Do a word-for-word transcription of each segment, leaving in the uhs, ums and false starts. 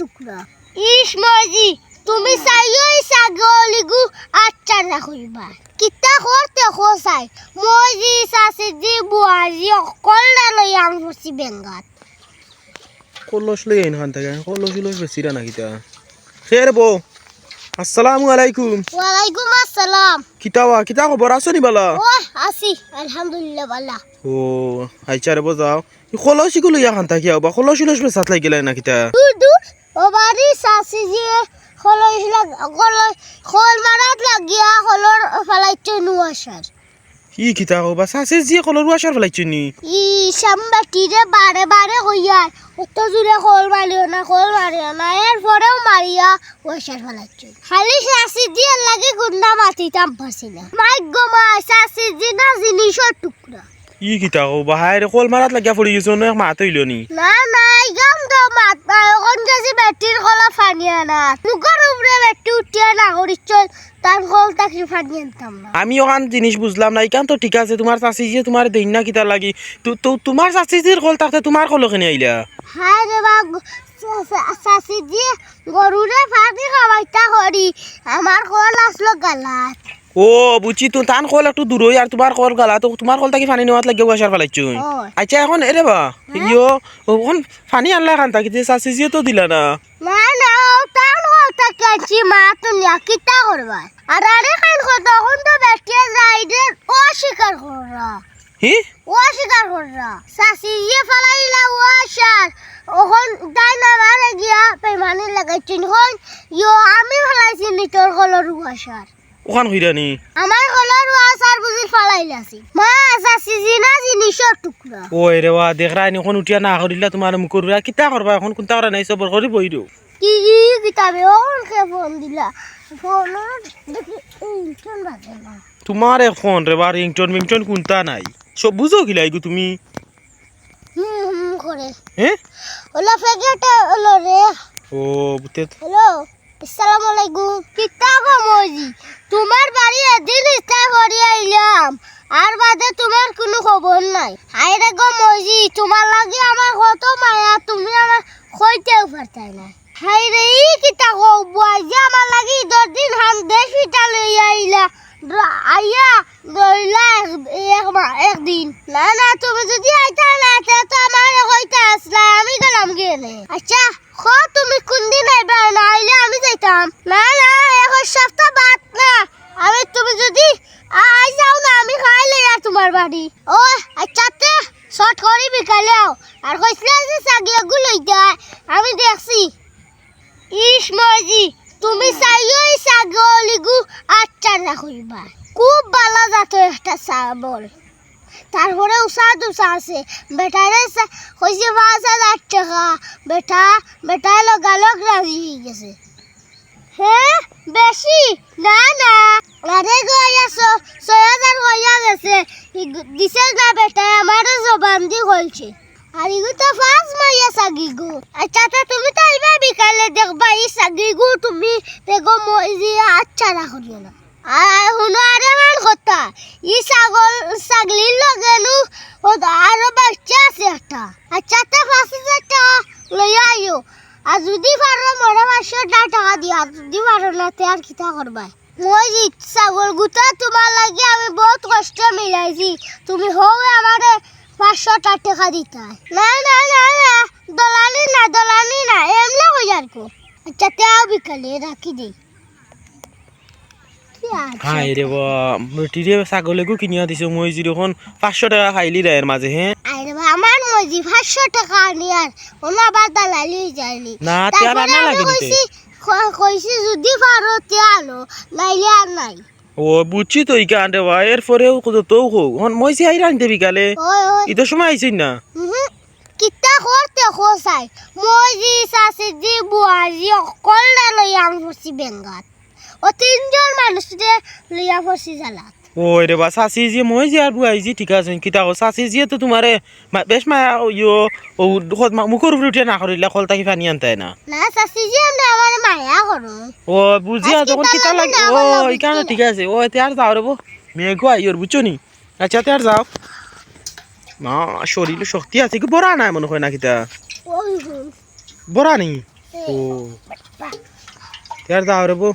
ইশ মইজি, তুমি চাইও ই ছাগল ইগু আচ্ছা না কইবা। কিতা করতে কও চাই? মইজি, চাচিজি, বুয়াজি, অকলরে লইয়া আমি পড়ছি বেঙ্গাত। কলস লইয়া ইনখান থাকে, কলস উলস বেচিরা না কিতা? কে রে বউ? আসসালামু আলাইকুম। ওয়ালাইকুম আসসালাম। কিতা বা, কিতা খবর, আছো নি বালা? ওই, আছি, আলহামদুলিল্লাহ, বালা। ও, আইচ্ছা রে বউ, যাও। ই কলস ইগু লইয়া খান থাকিয়া বা, কলস উলস বেচাত লাগিলায় না কিতা? দূর, দূর, ও বাড়ি চাচিজিয়ে কলস লাগ-, কলস, কল মারাত লাগিয়া কলর ফালাইছে নু আসার। ই কিতা কও বা, চাচিজিয়ে কলর ওয়াশার ফালাইছে নি? ই সাম বেটিরে বারে বারে কইয়ার, অত জোরে কল মারিও না, কল মারিও না, এরপরেও মারিয়া ওয়াশার ফালাইছে। খালি চাচিজিয়ে লাগি গুন্ডা মাতিতাম পারছি না। মাই গো মাই, চাচিজি না জিনিসর টুকরা। ই কিতা কও বা, হায় রে, কল মারাত লাগিয়া পড়ি গেছো, অনো এক মাত অইলো নি? না, না, ইখান তো মাত নাই, অখন গেছি বেটির কলো পানি আনাত। মুখর উপরে বেটি উঠিয়া না করিচ্ছইন, তান কল থাকি পানি আনতাম না। আমি অখান জিনিস বুঝলাম না, ইখান তো ঠিক আছে, তুমার চাচিজিয়ে তুমারে দেইন না কিতার লাগি? তু-, তু-, তুমার চাচিজির কল থাকতে তুমার কলো কেনে আইলা? হায় রে বা, গ-, চা-, চা-, চাচিজিয়ে গরুরে পানি খাওয়াইতা করি, আমার কল আছলো গালাত। ও, বুঝছি, তো তান কল একটু দূরই, আর তুমার কল গালাত, তো তুমার কল থাকি পানি নেওয়াত লাগিয়া ওয়াশার ফালাইছইন। অয়। আইচ্ছা, অখন এরে বা, হ্যাঁ? ইয়ো, অখন পানি আনলা খান থাকি, তে চাচিজিয়ে তো দিলা না। না, না, ও তান কল থাকি আনছি, মা তুলিয়া কিতা করবা? আর আরে খান কত, অখন তো বেটিয়ে যাই দে, অস্বীকার কররা। হি? অস্বীকার কররা। চাচিজিয়ে ফালাইলা ওয়াশার, অখন তাইন আমারে গিয়া বেইমানি লাগাইছইন, কইন, ইয়ো, আমি ফালাইছি নি তোর কলর ওয়াশার। অখান কইরা নি? আমার কলর ওয়াশার বুঝি ফালাইলাছি। মা, চাচিজি না জিনিসর টুকরা। ওই রে বা, দেখরায় নি, অখন উঠিয়া না করিলা তুমার মুখর উপরে, কিতা করবা অখন, কুন্তা করা নাই, সবর করি বইরো। কি, কি, কিতা বে, অখন কে ফোন দিলা? ফোন দেখি, ringtone বাজে না। তুমার এক ফোন রে বা, ringtone মিংটন কুন্তা নাই। সব বুঝো কিলা ইগু তুমি? হুম, হুম করে। হ্যাঁ? ওলা ফেকেটে ওলো রে। ও, বুঝতে তো। হ্যালো, আসসালামু আলাইকুম। কিতা গো মইজি? তুমার বাড়ি এদিন ইফতার করি আইলাম, আর বাদে তুমার কুনু খবর নাই। হায় রে গো মইজি, তুমার লাগি আমার কত মায়া, তুমি আমার কইতেও পারতায় না। হায় রে, ই কিতা কও, বুয়াইজি আমার লাগি ইদর দিন খান দেড় ফিটা লইয়া আইলা, র-, আইয়া রইলা এক, এক মা-, একদিন। না, না, তুমি যুদি আইতা না, তে তো আমারে কইতা আছলা, আমি গেলাম গিয়া নে। আইচ্ছা, কও তুমি কুনদিন আইবা, না আইলে আমি যাইতাম। না, না, এক সপ্তাহ বাদ না, আমি, তুমি যুদি আ-, আই যাও না, আমি খাই লই আর তুমার বাড়ি। ও, আইচ্ছা তে, short করি বিকালে আও। আর কইছলা যে ছাগল ইগু লইতায়, আমি দেখছি। ইশ মইজি, তুমি চাইও ই ছাগল ইগু আচ্ছা না কইবা। খুব বালা জাতর একটা ছাগল। তারপরে উষা দুষা আছে। বেটারে চা-, কইছি পাঁচ হাজার টেকা। বেটা, বেটা লগালগ রাজি অই গেছে। হে, বেশি? না, না। আরে গো, ইয়া ছ-, ছয় হাজার কইয়া গেছে। ই গ-, দিছে না বেটায়, আমারে জবান দি কইছে। আর ইগু তো পাঁচ মাইয়া ছাগল ইগু। আইচ্ছা, তে তুমি তো আইবা বিকালে দেখবা, ই ছাগল ইগু তুমি দেখো মইজি আচ্ছা না করিও না। আর হুনো আরেকখান কথা, ই ছাগল, ছাগলির লগে নু ও আরো বাচ্চা আছে একটা। আইচ্ছা, তে পাঁচ হাজার টেকা লইয়া আইও। আর যুদি পারো মোরে পাঁচশো টেকা দিও, আর যুদি পারো না, তে আর কিতা করবায়? মইজি, ছাগল গুতা তুমার লাগি আমি বউত কষ্টে মিলাইছি, তুমি হউ আমারে পাঁচশো টেকা দিতায়। না, না, না, না, দলালি না, দলালি না, এমনে কইয়ার কো। আইচ্ছা, তে আও বিকালে, রাখি দেই। কি আচ্ছা? হায় রে বা, বেটিরে ছাগল ইগু কিনিয়া দিছো, মইজির অখন পাঁচশো টেকা খাইলি রে এর মাঝে, হে? আরে বা, আমার মইজি পাঁচশো টেকা আনি আর অনো আবার দালালি অই যায়নি। না, তে আর তারপরে আনা আমি লাগে নি তে। কইছি, ক-, কইছি যুদি পারো তে আনো, নাইলে আর নাই। ও, বুঝছি তো ইখান রে বা, এরপরেও কত তো কও। অখন মইজি আইরা নি তে বিকালে। ওই, ওই। ইদর সময় আইছইন না? হুম, কিতা করতে কও চাই? মইজি, চাচিজি, বুয়াজি, অকলরে লইয়া আমি পড়ছি বেঙ্গাত। ও তিনজন মানুষরে লইয়া পড়ছি জ্বালাত। ওই রে বা, চাচিজি, মইজি আর বুয়াইজি ঠিক আছে, কিতা কও? চাচিজিয়ে তো তুমারে মা-, বেশ মায়া, ও ইয়ো, ও, মুখর উপরে উঠিয়া না করিলা, কল থাকি পানি আনতায় না। না, চাচিজি, আমরা আমারে মায়া করো। ও, বুঝিয়া আজকে যখন কিতা তালাবি লাগে, না, ও, আমার লগে ইখান কিতা? ঠিক আছে, ও, তে আর যাও রে বউ, মেঘ আইয়র, বুঝছো নি? আইচ্ছা, তে আর যাও। না, শরীলো শক্তি আছে, কি বড়া নাই মনে হয় না কিতা? ওই হুন। বড়া নি? ও। তে আর যাও রে বউ।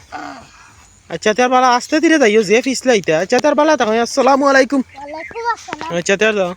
আচ্ছা, তে আর বালা আস্তে ধীরে যাইও, যে ফিছলাইতা। আচ্ছা, তে আর বালা থাকো। আসসালামু আলাইকুম। ওয়ালাইকুম আসসালাম। আচ্ছা, তে আর যাও।